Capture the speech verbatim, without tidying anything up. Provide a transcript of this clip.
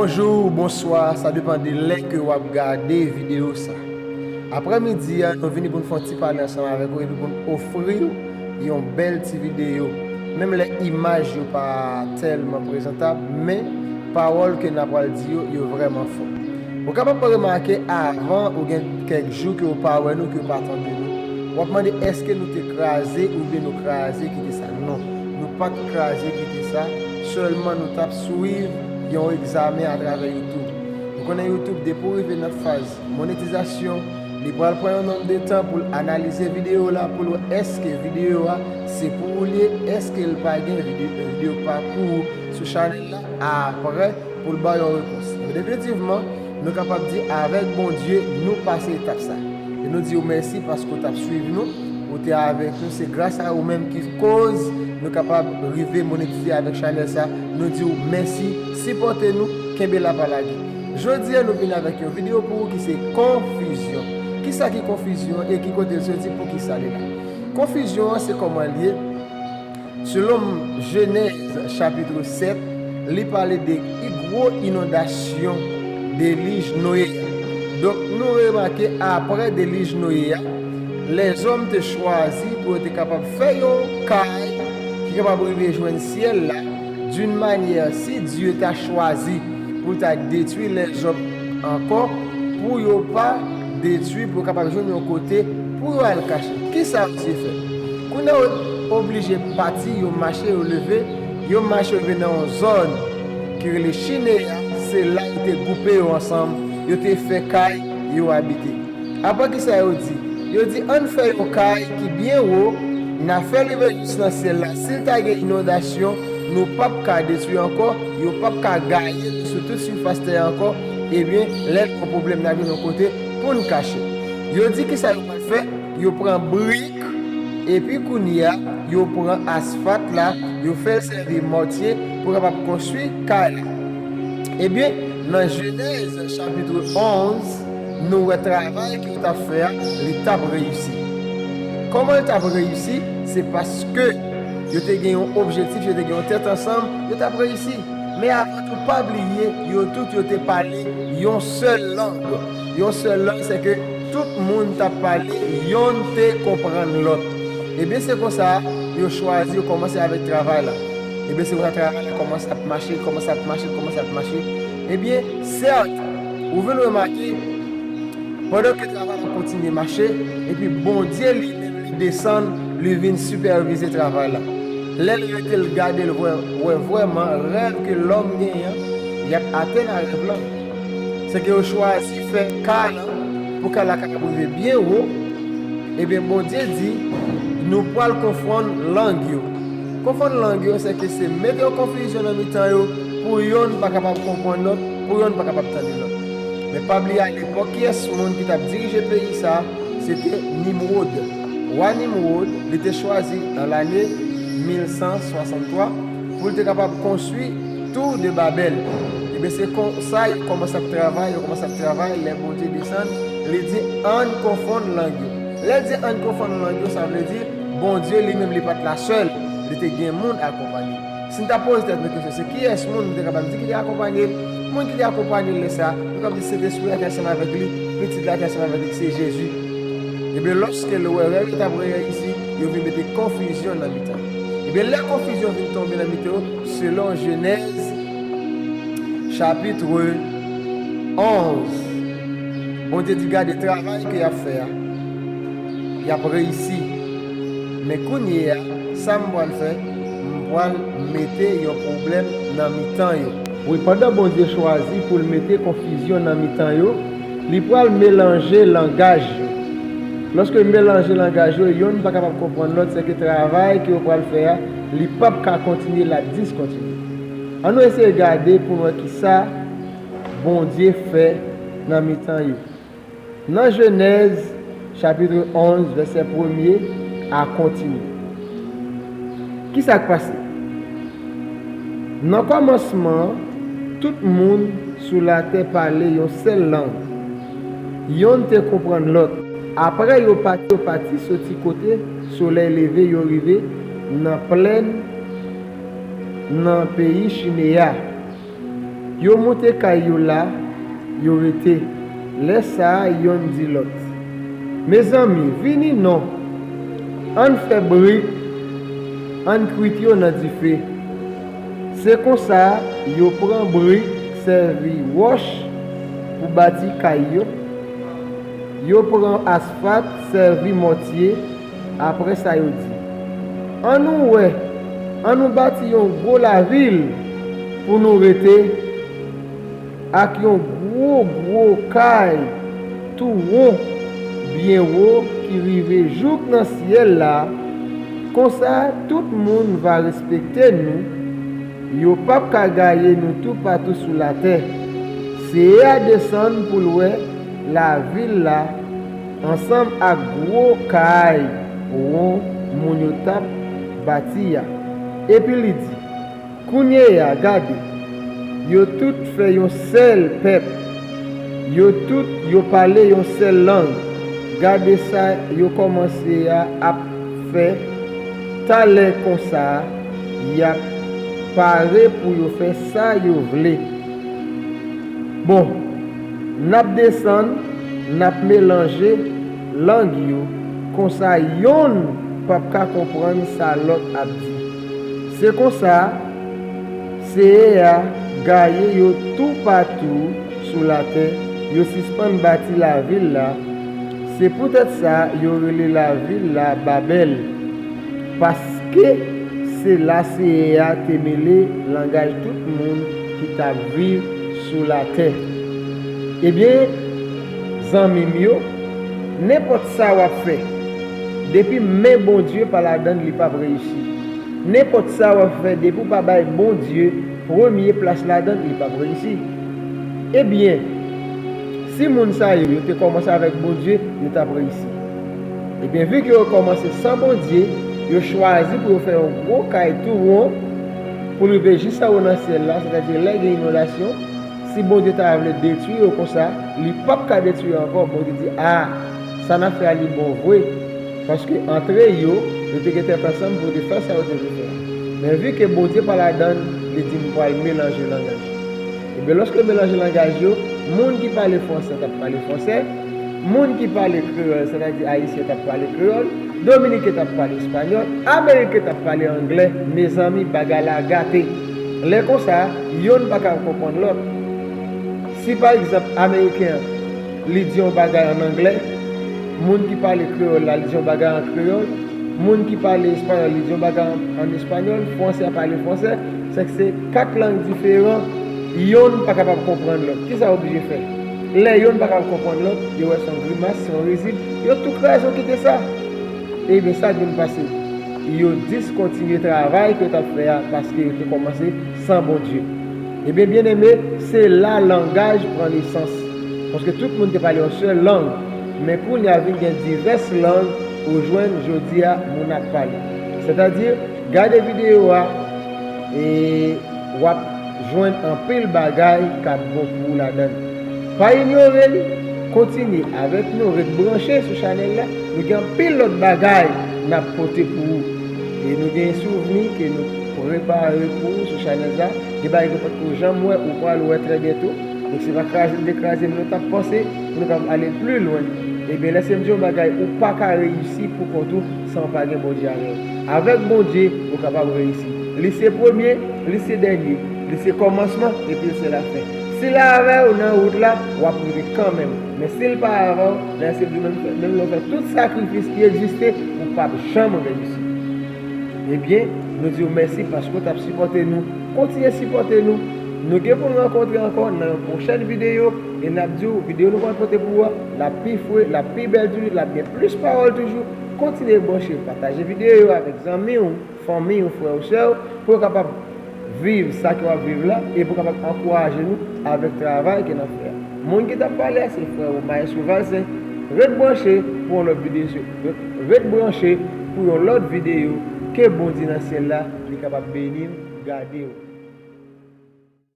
Bonjou, bonswa, sa depann de lè ke w ap gade videyo sa. Aprèmidi a, nou vini pou n fè yon ti pale ansanm avèk ou epi pou n ofri w yon bèl ti videyo. Menm lè imaj yo pa tèlman prezantab, men pawòl ke n ap pral di yo, yo vrèman fò. Ou kapab remake avan ou gen kèk jou ke w pa wè nou, ke w pa tande nou, w ap mande èske nou te kraze oubyen nou kraze kite sa. Non, nou pa t kraze kite sa, sèlman nou t ap swiv yon egzamen atravè YouTube. Nou konnen YouTube, depi w rive nan faz monetizasyon, li pral pran yon nonb de tan pou l analize videyo la, pou l wè èske videyo a se pou ou li ye, èske l pa gen videyo, videyo pa pou ou sou chanèl la, apre pou l ba w yon repons. Men definitivman, nou kapab di avèk Bondye, nou pase etap sa. E nou di w mèsi paske w t ap swiv nou, ou te avèk nou, se gras a ou menm ki koz nou kapab rive monetize avèk chanèl sa. Nou di w mèsi, sipòte nou, kenbe la pa lage. Jodi a nou vin avèk yon videyo pou ou ki se konfizyon. Kisa ki konfizyon e ki kote l soti, poukisa li la? Konfizyon an se kòman l ye. Selon Jenèz chapit sèt, li pale de gwo inondasyon delij Noye a. Donk nou remake apre delij Noye a, lèzòm te chwazi pou yo te kapab fè yon kay ki kapab rive jwenn syèl la, d'une manière, si Dye ta chwazi pou l ta detwi lèzòm ankò, pou yo pa detwi, pou yo kapab jwenn yon kote pou yo al kache. Kisa yo te fè? Kounye a yo oblije pati, yo mache, yo leve, yo mache, yo rive nan yon zòn ki rele Chine a, se la yo te gwoupe yo ansanm, yo te fè kay, yo abite. Apre kisa yo di? Yo di, ann fè yon kay ki byen wo, n a fè l rive jis nan syèl la. Si l ta gen inondasyon, nou p ap ka detwi ankò, yo p ap ka gaye nou sou tout sifas tè a ankò. Ebyen, lè n gen yon pwoblèm, n ap jwenn yon kote pou n kache. Yo di kisa yo pral fè? Yo pran brik, epi kounye a, yo pran asfalt la, yo fè l sèvi mòtye pou kapab konstwi kay la. Ebyen, nan Jenèz chapit onz, nou wè travay ke yo t ap fè a, li t ap reyisi. Kòman l t ap reyisi? Se paske yo te gen yon objektif, yo te gen yon tèt ansanm, yo t ap reyisi. Men avan tou, pa bliye, yo tout yo te pale yon sèl lang. Yon sèl lang, se ke tout moun t ap pale, yonn te konprann lòt. Ebyen, se konsa, yo chwazi, yo kòmanse avèk travay la. Ebyen, se konsa travay la kòmanse ap mache, kòmanse ap mache, kòmanse ap mache. Ebyen, sèt, ou vin remake, pandan ke travay la kontinye mache, epi Bondye li menm li desann, li vin sipèvize travay la. Lè l rete, l gade, l wè, wè vrèman rèv ke lòm genyen an, y ap atenn a rèv lan. Se ke yo chwazi fè kay lan pou kay la kapab rive byen wo. Ebyen, Bondye di, nou pral konfonn lang yo. Konfonn lang yo, se ke se mete yon konfizyon nan mitan yo, pou yonn pa kapab konprann lòt, pou yonn pa kapab tande lòt. Men pa bliye, alepòk, kiyès moun ki t ap dirije peyi sa a? Se te Nimwod. Wa Nimwod, li te chwazi nan lane mil san swasanntwa pou l te kapab konstwi Tou de Babèl. Ebyen, se konsa yo kòmanse ap travay, yo kòmanse ap travay, lè Bondye desann, li di, ann konfonn lang yo. Lè l di, ann konfonn lang yo, sa vle di, Bondye li menm, li pa t la sèl, li te gen moun akonpanye l. Si n ta poze tèt nou kesyon, se kiyès moun nou te kapab di ki te akonpanye l? Moun ki te akonpanye l lè sa a, nou kapab di Sentespri la te ansanm avèk li, Pitit la te ansanm avèk li, ki se Jezi. Ebyen, lòske yo wè rèv yo t ap reyisi, yo vin mete konfizyon nan mitan yo. Ebyen, lè konfizyon vin tonbe nan mitan yo, selon Jenèz, chapit onz, Bondye di, gade travay ke y ap fè a, y ap reyisi. Men kounye a, sa m pral fè, m pral mete yon pwoblèm nan mitan yo. Wi, pandan Bondye chwazi pou l mete konfizyon nan mitan yo, li pral melanje langaj yo. Lòske l melanje langaj yo, yonn pa kapab konprann lòt, sèke travay ke yo pral fè a, li p ap ka kontinye, l ap diskontinye. Ann nou eseye gade pou n wè kisa Bondye fè nan mitan yo. Nan Jenèz, chapit onz, vèsè premye a kontinye. Kisa k pase? Nan kòmansman an, tout moun sou latè pale yon sèl lang. Yonn te konprann lòt. Apre yo pati, yo pati soti kote solèy leve, yo rive nan plèn nan peyi Chine a. Yo moute kay yo la, yo rete. Lè sa a, yonn di lòt, "Mezanmi, vini non! Ann fè brik, ann kwit yo nan dife." Se konsa, yo pran brik sèvi wòch pou bati kay yo. Yo pran asfalt sèvi mòtye. Apre sa, yo di, "Ann nou wè, ann nou bati yon gwo lavil pou nou rete, ak yon gwo, gwo kay tou won, byen wo, ki rive jouk nan syèl la. Konsa, tout moun va respekte nou. Yo p ap ka gaye nou toupatou sou latè." Seyè a desann pou l wè lavil la ansanm ak gwo kay won moun yo t ap bati a. Epi li di, "Kounye a, gade, yo tout fè yon sèl pèp, yo tout yo pale yon sèl lang. Gade sa yo kòmanse a ap fè. Talè konsa, y ap pare pou yo fè sa yo vle. Bon, n ap desann, n ap melanje lang yo, konsa yonn p ap ka konprann sa lòt ap di." Se konsa, Seyè a gaye yo toupatou sou latè, yo sispann bati lavil la. Se poutèt sa yo rele lavil la Babèl, paske se la Seyè a te mele langaj tout moun ki t ap viv sou latè. Ebyen, zanmi m yo, nenpòt sa w ap fè, depi men Bondye pa ladann, li p ap reyisi. Nenpòt sa w ap fè, depi w pa bay Bondye premye plas ladann, li p ap reyisi. Ebyen, si moun sa yo, yo te kòmanse avèk Bondye, yo t ap reyisi. Ebyen, vi ke yo kòmanse san Bondye, yo chwazi pou yo fè yon gwo kay tou won pou l rive jis anwo nan syèl la, sètadi lè gen inondasyon, si Bondye ta vle detwi yo konsa, li p ap ka detwi yo ankò. Bondye di, "A, sa n ap fè a, li bon vre." Paske antre yo, yo te gentan ansanm pou yo te fè sa yo te vle fè a. Men vi ke Bondye pa ladann, li di, "M pral melanje langaj." Ebyen, lòske yo melanje langaj yo, moun ki pale fransè t ap pale fransè, moun ki pale kreyòl, sètadi ayisyen, t ap pale kreyòl, dominiken t ap pale espanyòl, ameriken t ap pale anglè. Mezanmi, bagay la gate. Lè konsa, yonn pa ka konprann lòt. Si, pa egzanp, ameriken an, li di yon bagay an anglè, moun ki pale kreyòl la, li di yon bagay an kreyòl, moun ki pale espanyòl, li di yon bagay an, an espanyòl, fransè a pale fransè, se ke se kat lang diferan, yonn pa kapab konprann lòt. Kisa yo oblije fè? Lè yonn pa kapab konprann lòt, yo wè se yon grimas, se yon rizib, yo tou kraze, yo kite sa. Ebyen, sa k vin pase? Yo diskontinye travay ke yo t ap fè a, paske yo te kòmanse san Bondye. Ebyen, byeneme, se la langaj pran nesans. Paske tout moun te pale yon sèl lang. Men kounye a vin gen divès lang ou jwenn jodi a moun ap pale. Sètadi, gade videyo a, e w ap jwenn anpil bagay k ap bon pou ou ladan l. Pa inyore li, kontinye avèk nou, ret branche sou chanèl la. Nou gen anpil lòt bagay n ap pote pou ou. E nou gen souvni ke nou prepare pou ou sou chanèl sa. Gen bagay ke w potko janm wè, ou pral wè trè byento. Donk, se pa kraze n te kraze, men nou t ap panse pou nou kapab ale pli lwen. Ebyen, lèse m di w yon bagay, ou pa ka reyisi pou kont ou san w pa gen Bondye avè w. Avèk Bondye, ou kapab reyisi. Li se premye, li se dènye, li se kòmansman, epi li se lafen. Si l avè w nan wout la, w ap rive kanmenm. Men si l pa avè w, lèse m di w, menm, menm lè w fè tout sakrifis ki egziste, ou p ap janm reyisi. Ebyen, nou di w mèsi paske w t ap sipòte nou. Kontinye sipòte nou. Nou gen pou n rankontre ankò nan yon pwochèn videyo. E n ap di w, videyo nou pral pote pou ou a, l ap pi fre, l ap pi bèl toujou, l ap gen plis pawòl toujou. Kontinye branche, pataje videyo yo avèk zanmi w, fanmi w, frè w, sè w, pou yo kapab viv sa ke w ap viv la, e pou kapab ankouraje nou avèk travay ke n ap fè a. Moun ki t ap pale a, se frè w Maestro Valcin. Ret branche pou yon lòt videyo. Ret branche pou yon lòt videyo. Ke Bondye nan syèl la, li kapab beni w, gade w.